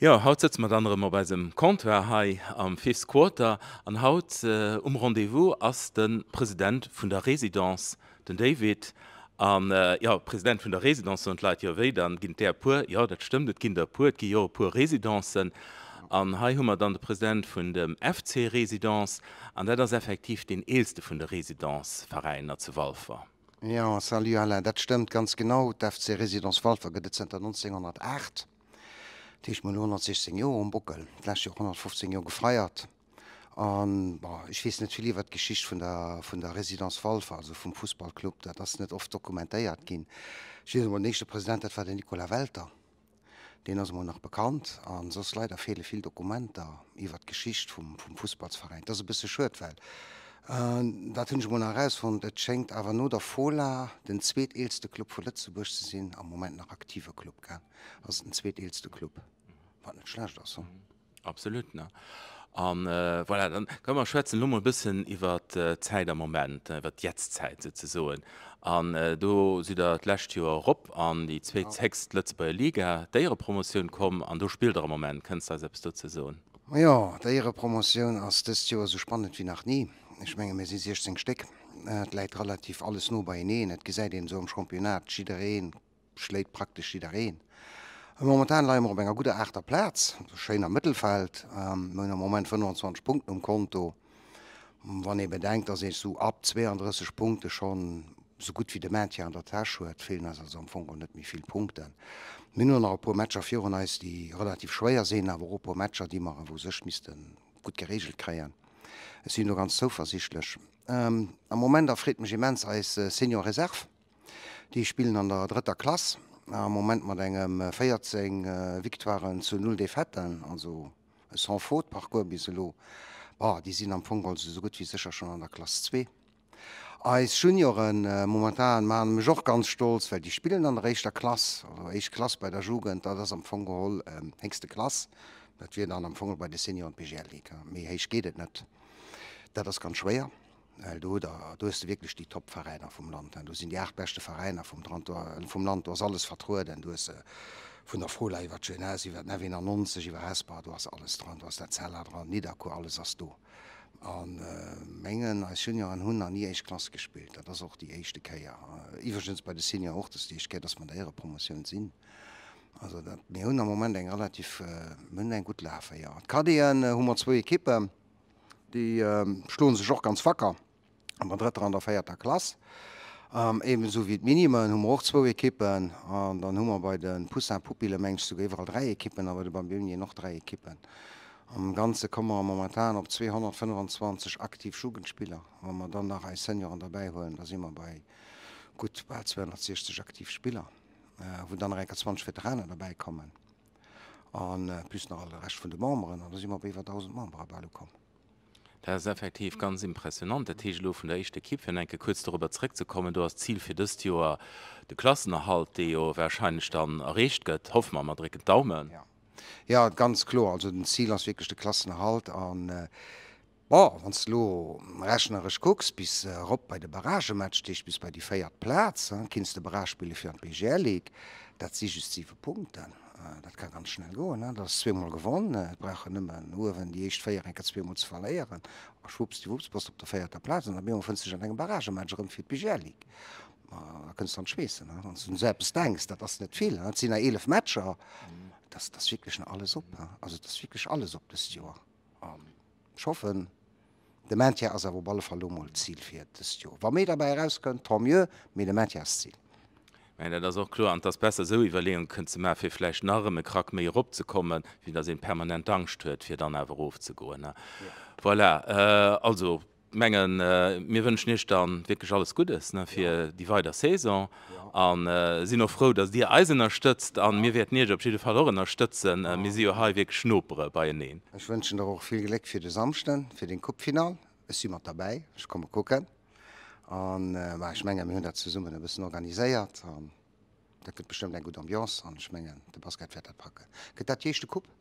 Jo, haut sëtze mer dann erëm op eisem Comptoir hei am Fifth Quarter an haut um Rendez-vous ass de President vun der Résidence, den David. An jo, President vun der Résidence, soen d'Leit, jo wéi, dann ginn et där e puer. Jo, dat stëmmt, et ginn der e puer, et gi jo e puer Résidencen. An hei hu mer dann de President vun dem FC Résidence an dat ass effektiv deen eelste vun de Résidence-Veräiner zu Walfer. Jo, salut Alain, dat stëmmt ganz genau. D'FC Résidence Walfer gëtt et zënter 1908. Dat heescht, mir hunn elo 116 Joer um Bockel, d'lescht Joer 115 Joer gefeiert. An, bon, ech weess net vill iwwert d'Geschicht vun der, vun der Résidence Walfer, also vum Fussballclub, dat ass net oft dokumentéiert ginn. Ech weess emol, den éischte President, dat war den Nicolas Welter. Deen ass emol nach bekannt an soss leider feele vill Dokumenter iwwert d'Geschicht vum Fussballsveräin. Dat ass e bësse schued, well, dat hunn ech emol nach erausfonnt, et schéngt awer no der Fola den zweeteelste Club vu Lëtzebuerg ze sinn, am Moment nach aktive Club, gell, ass et den zweeteelste Club, wat net schlecht ass. Absolut, ne? An voilà, dann komm mer schwätzen elo mol e bëssen iwwer d'Zäit am Moment, iwwer d'Jetztzäit souzesoen. An do sidd Der d'lescht Joer erop an déi zweethéchst Lëtzebuerger Liga, d'Éierepromotioun, komm an do spillt Der am Moment. Kënns de eis eppes dozou soen? Majo, d'Éierepromotioun ass dëst Joer esou spannend wéi nach ni. Ech menge mir si 16 Stéck, et läit relativ alles no beieneen. Et gesäit een esou am Championnat, jidderee schléit praktesch jiddereen. Momentan leie mer op enger gudder aachter Plaz, also schéin am Mëttelfeld. Mir hunn am Moment 25 Punkten um Konto. Wann ee bedenkt, dass ee sou ab 32 Punkte schonn sou gutt wéi de Maintien an der Täsch huet, feelen eis also am Fong och net méi vill Punkten. Mir hunn och nach e puer Matcher virun eis, déi relativ schwéier sinn, awer och e puer Matcher, déi mer u sech misste gutt gereegelt kréien. Ech sinn do ganz zouversichtlech. Am Moment erfreet mech immens eis Senior Reserve. Déi spillen an der drëtter Klass am Moment mat engem 14 Victoiren zu 0 Defaiten, also e Sans-faute-Parcours bis elo. Bon, déi sinn am Fong also esou gutt wéi sécher schonn an der Klass zwee. Eis Junioren momentan maachen mech och ganz stolz, well déi spillen an der éischter Klass, also éischt Klass bei der Jugend, dat ass am Fong geholl héchste Klass. Dat wier dann am Fong bei de Senioren d'BGL-Ligue, méi héich geet et net. Dat ass ganz schwéier. Well do hutt Der, do hues de wierklech déi Top-Veräiner vum Land. Do sinn déi 8 beschte Veräiner vum vum Land, do ass alles vertrueden. Do hues de vun der Fola iwwer d'Jeunesse, iwwer den F91, iwwer Hesper, do ass alles dran. Do ass d'Etzella dran, Nidderkuer, alles ass do. A mengen, eis Junioren hunn nach ni éischt Klass gespillt. Dat ass och déi éischte Kéier. Iwwregens bei de Senioren och, dat ass déi éischt Kéier, dass mer an der Éierepromotioun sinn. Also dat, mir hunn am Moment eng relativ, mir hunn eng gutt Lafe, jo. D'Cadeten hu mer zwou Ekippen. Déi schloen sech och ganz wacker an der drëtter an der véierter Klass. Ebenso wéi d'Minimen hu mer och zwou Ekippen. An dann hu mer bei de Poussins Pupillen, meng ech, souguer iwwerall dräi Ekippen a bei de Bambinien och dräi Ekippen. Am Ganze komme mer momentan op 225 aktiv Jugendspiller. Wa mer dann nach eis Senioren derbäi huelen, da si mer bei gutt bal 260 aktiv Spiller, wou dann nach enker 20 Veteranen derbäi kommen. A plus nach all de Rescht vun de Memberen, an da si mer op iwwer 1.000 Membere bal ukomm. Dat ass effektiv ganz impressionant. Dat heescht elo vun der éischter Ekipp, fir nach eng Kéier kuerz dorobber zrëckzekommen, do ass d'Zil fir dëst Joer de Klassenerhalt, dee jo warscheinlech dann erreecht gëtt, hoffe mer, mer drécken d'Daumen. Jo, ganz kloer. Also den Zil ass wierklech de Klassenerhalt. An Bon, wann s de elo rechneresch kucks, bis erop bei de Barragematch, dat heescht bis bei déi véiert Plaz, kinns de Barrage spille fir an d'BGL Ligue, dat si just siwe Punkten. Dat ka ganz schnell goen. Dat ass zweemol gewonn. Et brauch een nëmmen uewen déi éischt véier eng Kéier zweemol ze verléieren a schwuppsdiwupps bass de op der véierter Plaz an op eemol fënns de dech an engem Barragematch erëm fir d'BGL Ligue. Da kënns de an d'Schweessen, wann s de un esou eppes denks. Dat ass net vill, et sinn nach 11 Matcher. Dat ass wierklech nach alles op. Also et ass wierklech alles op dëst Joer. Ech hoffen, de Maintien ass awer op alle Fall elo mol d'Zil fir dëst Joer. Wa méi derbäi erauskënnt, tant mieux, mee de Maintien ass d'Zil. Mä dat ass och kloer. An et ass besser, esou Iwwerleeunge kënnen ze maachen, fir vläicht nach erëm e Krack méi eropzekommen, wéi datt een permanent Angscht huet, fir dann awer erofzegoen. Voilà, also Mengen mir wënschen iech dann wierklech alles Guddes fir déi weider Saison an sinn och frou dass dir eis ënnerstëtzt an mir wäerten iech op jidde Fall och ënnerstëtzen. Mir si jo hei wierklech Nopere beieneen. Ech wënschen der och vill Gléck fir de Samschden, fir deng Coupe-Finall. Ech si mat derbäi, ech komme kucken an ech mengen mir hunn dat zesummen e bëssen organiséiert an dat gëtt bestëmmt eng gutt Ambiance an ech mengen de Basket wäert dat packen. Gëtt dat déi éischte Coupe?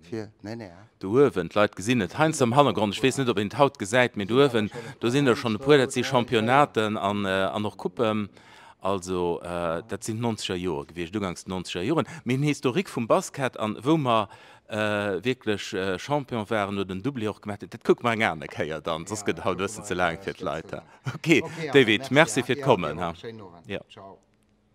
Fir, nee, nee, ah. Do uewen, d'Leit gesinn et heiansdo am Hannergrond, ech weess net, ob een et haut gesäit, mee do uewen, do sinn der schonn e puer, dat si Championnaten an och Coupen. Also dat sinn d'nonzeger Jore gewiescht, uganks nonzeger Joren. Mee den Historique vum Basket an wou mer wierklech Champion waren oder den Doublé och gemaach hunn, dat kucke mer eng aner Kéier dann, soss gëtt et haut e bëssen ze laang fir d'Leit. Ok David, merci fir d'Kommen. Schéinen Owend. Ciao.